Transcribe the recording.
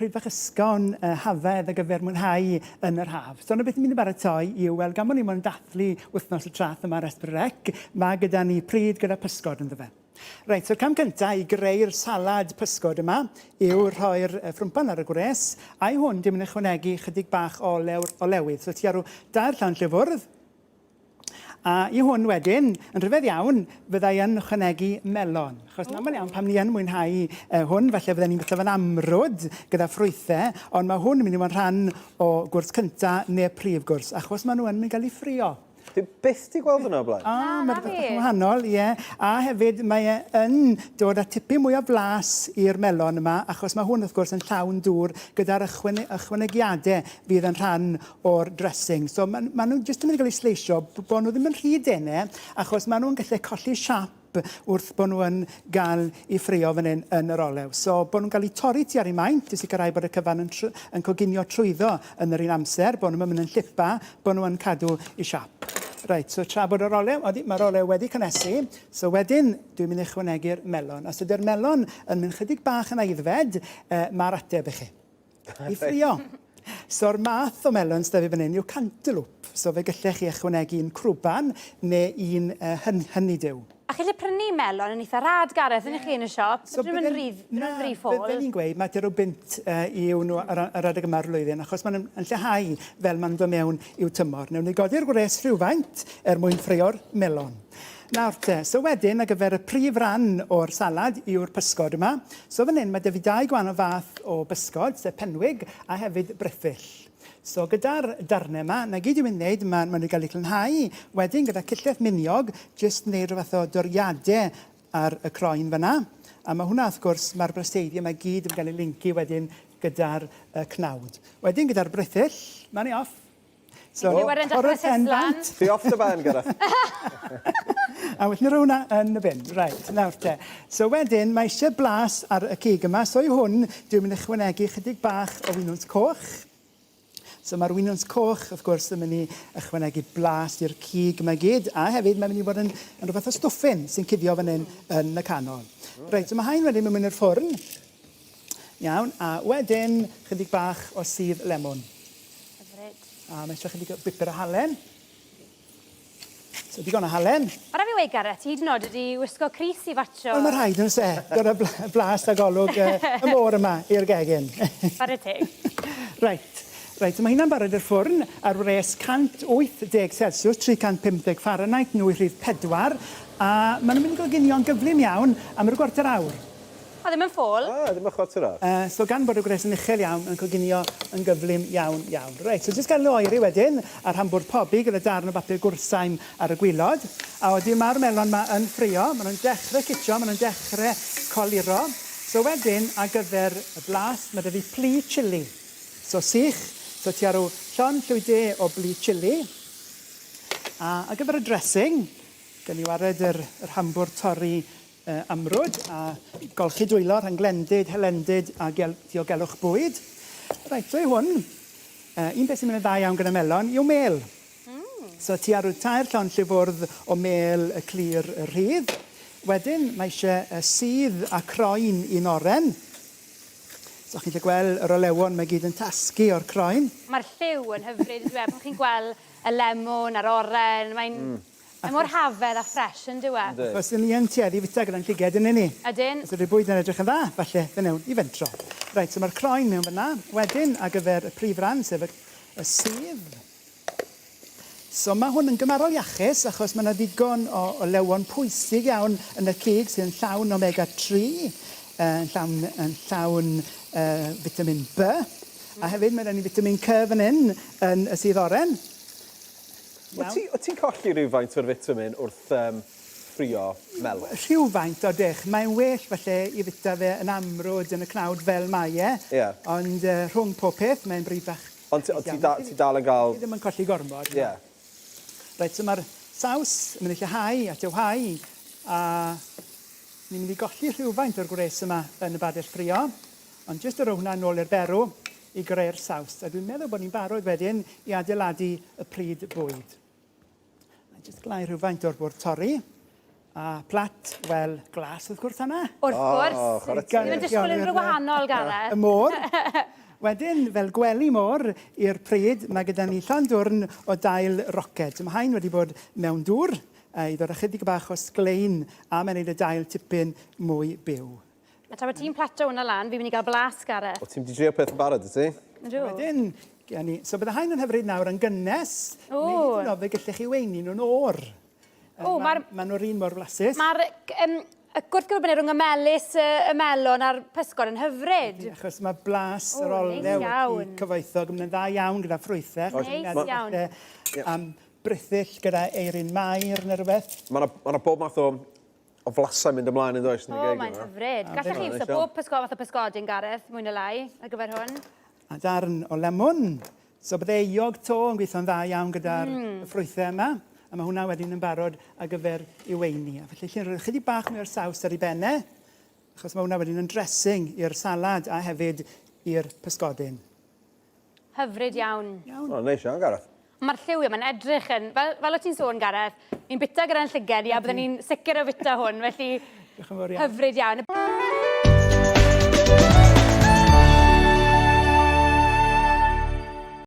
Pryd fach ysgafn, hafaidd ar gyfer mwynhau yn yr haf. So 'na beth ni'n mynd i baratoi yw, wel gan bod ni moyn dathlu wythnos y traeth yma ar S4C, mae gyda ni pryd gyda pysgod ynddo fe. Reit, so'r cam cyntaf i greu'r salad pysgod yma yw rhoi'r ffrwmpan ar y gwres, a'i hwn dwi'n mynd i ychwanegu chydig bach o olew'r olewydd. So tua rhyw dair llan lle fwrdd, A i hwn wedyn, yn rhyfedd iawn, fydda i yn ychwanegu melon. Achos yn aml iawn pan ni yn mwynhau hwn, falle fydden ni'n bwyta fe'n amrwd gyda ffrwythau, ond mae hwn yn mynd i fod yn rhan o gwrs cynta neu prif gwrs, achos maen nhw yn mynd i gael eu ffrio. Dwi byth 'di gweld hwnna o'r blaen. O, mae rhywbeth bach yn wahanol, ie. A hefyd mae e yn dod â tipyn mwy o flas i'r melon yma, achos mae hwn wrth gwrs yn llawn dŵr gyda'r ychwanegiadau fydd yn rhan o'r dressing. So ma' ma' nhw jyst yn mynd i gael eu sleisio, bod nhw ddim yn rhy dene, achos maen nhw'n gallu colli siap wrth bod nhw yn gael eu ffrio fan hyn yn yr olew. So bod nhw'n cael eu torri tua'r un maint i sicrhau bod y cyfan yn, yn coginio trwyddo yn yr un amser, bod nhw'n mynd yn llipa, bod nhw yn cadw eu siap. Reit, so tra bod yr olew, odi, mae'r olew wedi cynhesu, so wedyn dwi'n mynd i ychwanegu'r melon. Os ydy'r melon yn mynd chydig bach yn aeddfed, mae'r ateb i chi. I ffrio. So'r math o melon sydd 'da fi fan hyn yw cantaloupe. So fe gallech chi ychwanegu un crwban neu un uh, honeydew. A chi'n gallu prynu melon yn eitha rhad, Gareth, yn chi yn y siop? So, Dyn nhw'n rhy, na, rhy ffôl. Fel ni'n gweud, mae rhyw bunt i'w nhw ar, ar adeg yma'r flwyddyn, achos maen nhw'n lleihau fel maen nhw'n dod mewn i'w tymor. Newn ni godi'r gwres rhywfaint er mwyn ffrio'r melon. Nawr te, so wedyn ar gyfer y prif ran o'r salad yw'r pysgod yma. So fan hyn mae 'da fi dau gwahanol fath o bysgod, sef penwig a hefyd brithyll. So gyda'r darnau yma, 'na gyd dwi'n mynd i wneud, ma' maen nhw wedi cael eu glanhau wedyn gyda cyllell miniog, jyst wneud rhyw fath o doriadau ar y croen fan'na. A ma' hwnna wrth gwrs, mae'r blaseiddiau yma i gyd yn cael eu lincu wedyn gyda'r cnawd. Wedyn gyda'r brithyll, ma' ni off. So, torro'r pen bant. Ti off dy ben, Gareth. A wedyn rhoi hwnna yn y bin. Right, nawr te. So wedyn, mae eisiau blas ar y cig yma. So i hwn, dwi'n mynd i ychwanegu chydig bach o winwns coch. So mae'r winwns coch, wrth gwrs, yn mynd i ychwanegu blas i'r cig yma i gyd. A hefyd, mae'n mynd i fod yn, yn rhywbeth o stwffin sy'n cuddio fan hyn yn y canol. Reit, so mae hain wedyn yn mynd i'r ffwrn. Iawn, a wedyn chydig bach o sudd lemwn. Hyfryd. A mae eisiau chydig o bupur a halen. So digon o halen. Ma' raid fi weud Gareth, ti hyd yn oed wedi wisgo crys i fatsio. Wel ma' rhaid yn oes e? Dod â blas a golwg y môr yma i'r gegin. Whare teg. Reit. Reit, so mae hynna'n barod i'r ffwrn ar wres 180 Celsius, 350 Fahrenheit, nwy rhif 4, a maen nhw'n mynd i goginio'n gyflym iawn am ryw gwarter awr. O, ddim yn ffôl. Ah, ddim yn chwarter awr. Yy, so gan bod y gwres yn uchel iawn, mae'n coginio yn gyflym iawn, iawn. Reit, so jyst gael nhw oeri wedyn, a'r hambwrdd pobi gyda darn o bapur gwrsaim ar y gwilod. A wedyn mae'r melon 'ma yn ffrio, maen nhw'n dechrau citio, maen nhw'n dechrau coluro. So wedyn, ar gyfer y blas, mae 'da fi plu chilli. So sych, so tua rhyw llond llwy de o blu chilli. A ar gyfer y dressing, gawn ni wared yr, yr hambwrdd torri amrwd a golchi dwylo rhag glendid, hylendid a diogelwch bwyd. Reit, so i hwn, un peth sy'n mynd yn dda iawn gyda melon yw mêl. So tua rhyw tair llond lle fwrdd o mêl y clir y rhydd. Wedyn mae eisiau y sudd a croen un oren. So chi'n gallu gweld yr olewon mae gyd yn tasgu o'r croen. Mae'r lliw yn hyfryd yndyw e? Pan chi'n gweld y lemwn a'r oren, mae'n Mae mor hafedd a ffresh yn dyw e? Yndi. Achos 'yn ni yn tueddu i fita gyda'n llyged yn 'yn ni? Ydyn. Os ydi'r bwyd yn edrych yn dda, falle fe newn i fentro. Reit, so ma'r croen mewn fyn 'na. Wedyn, ar gyfer y prif ran, sef y y sudd. So ma' hwn yn gymharol iachus, achos ma' 'na ddigon o olewon pwysig iawn yn y cig sydd yn llawn omega 3, yn llawn yn llawn yy fitamin B, a hefyd ma' 'da ni fitamin C fan 'yn, yn y sudd oren. Wyt ti, wyt ti'n colli rhywfaint o'r fitamin wrth um, ffrio melon? Rhywfaint, odych. Mae'n well falle i fita fe yn amrwd yn y cnawd fel mae e. Ie. Ond uh, rhwng pob peth, mae'n bryd bach. Ond ti, ti, da, ti dal yn gael... Ti ddim yn colli gormod. Ie. Yeah. Reit, so mae'r saws yn mynd i lleihau a tywhau, a ni'n mynd i golli rhywfaint o'r gwres yma yn y badell ffrio. Ond jyst y rho hwnna nôl i'r berw, i greu'r saws. A dwi'n meddwl bod ni'n barod wedyn i adeiladu y pryd bwyd. Na i jyst glau rhywfaint o'r bwrdd torri. A plat, wel, glas wrth gwrs, Anna. Wrth gwrs. O, chwarae teg. Ddim yn disgwyl unrhyw wahanol, Gareth. Y môr. Wedyn, fel gwely môr i'r pryd, mae gyda ni llond dwrn o dail roced. Mae hain wedi bod mewn dŵr i ddod â chydig bach o sglein a mae'n neud y dail tipyn mwy byw. A tra bod ti'n plato hwnna lan, fi'n mynd i gael blas, Gareth. O, ti'n mynd i drio peth yn barod, wyt ti? Ydw. Wedyn, gewn ni... So bydde hain yn hyfryd nawr yn gynnes. O! Neu hyd yn oed fe gallech chi weini nhw'n oer. O, mae'r... Maen nhw'r un mor flasus. Mae'r um, y gwrthgyferbynnu rhwng y melys, y, y melon a'r pysgod yn hyfryd. Ydy, achos mae blas yr olew wedi cyfoethog. Mae'n dda iawn gyda ffrwythau. Neis iawn. Am brithyll gyda eirin mair neu rhywbeth. Mae yna bob math o o flasau mynd ymlaen yn does yn y O, gegin. mae'n hyfryd. Gallech chi iwso bob pysgod fath o pysgodyn, Gareth, mwy neu lai, ar gyfer hwn. A darn o lemwn. So bydde eog to yn gweithio'n dda iawn gyda'r mm. ffrwythau yma. A mae hwnna wedyn yn barod ar gyfer i weini. A felly chi'n rhoi chydig bach mwy o'r saws ar ei benne, achos mae hwnna wedyn yn dressing i'r salad a hefyd i'r pysgodyn. Hyfryd iawn. Iawn. O, neis iawn, Gareth. Mae'r lliwiau, mae'n edrych yn... Fel, fel o ti'n sôn, Gareth, ni'n bita gyda'n llyged i a byddwn ni'n sicr o fita hwn, felly Diolch yn fawr iawn. hyfryd iawn.